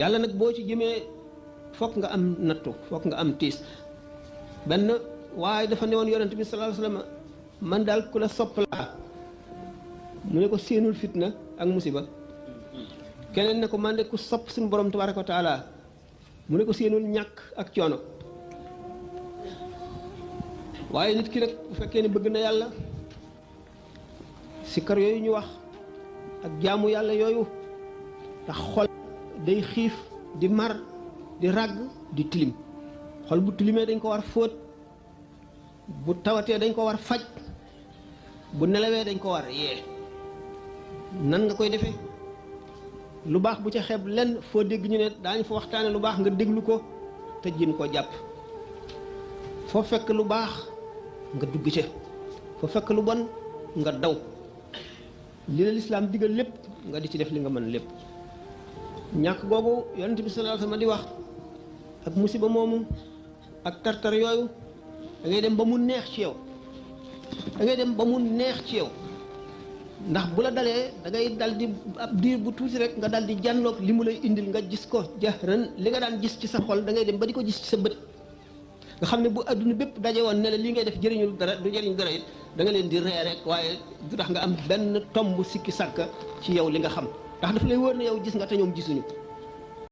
yàlla nag boo ci jëmee fokk nga am nattu fokk nga am tiis benn waaye dafa newoon yonent bi sallallahu alayhi wasallam man daal ku la sopp laa mu ne ko séenul fitna ak musiba keneen ne ko man de ku sopp suñu borom tabaraka wa taala mu ne ko séenul ñàkk ak coono waaye nit ki nag bu fekkee ne bëgg na yàlla sikkar yooyu ñu wax ak jaamu yàlla yooyu ndax xol day xiif di mar di ràgg di tilim xol bu tilimee dañ ko war fóot bu tawatee dañ ko war faj bu nelawee dañ ko war yee nan nga koy defee lu baax bu ca xeeb lenn foo dégg ñu ne daañu fa waxtaane lu baax nga déglu ko te jin ko jàpp foo fekk lu baax nga dugg ca foo fekk lu bon nga daw li la lislaam digal lépp nga di ci def li nga mën lépp ñàkk googu yonent bi sallallahu alayhi wasallam di wax ak musiba moomu ak tartar yooyu da ngay dem ba mu neex ci yow da ngay dem ba mu neex ci yow ndax bu la dalee da ngay dal di ab diir bu tuuti rek nga dal di jànloog li mu lay indil nga gis ko jahran li nga daan gis ci sa xol da ngay dem ba di ko gis ci sa bët nga xam ne bu adduna bépp daje woon ne la li ngay def jëriñul dara du jëriñ dara it da nga leen di ree rek waaye du tax nga am benn tomb sikki sàkka ci yow li nga xam ndax daf lay wóor ne yow gis nga te ñoom gisuñu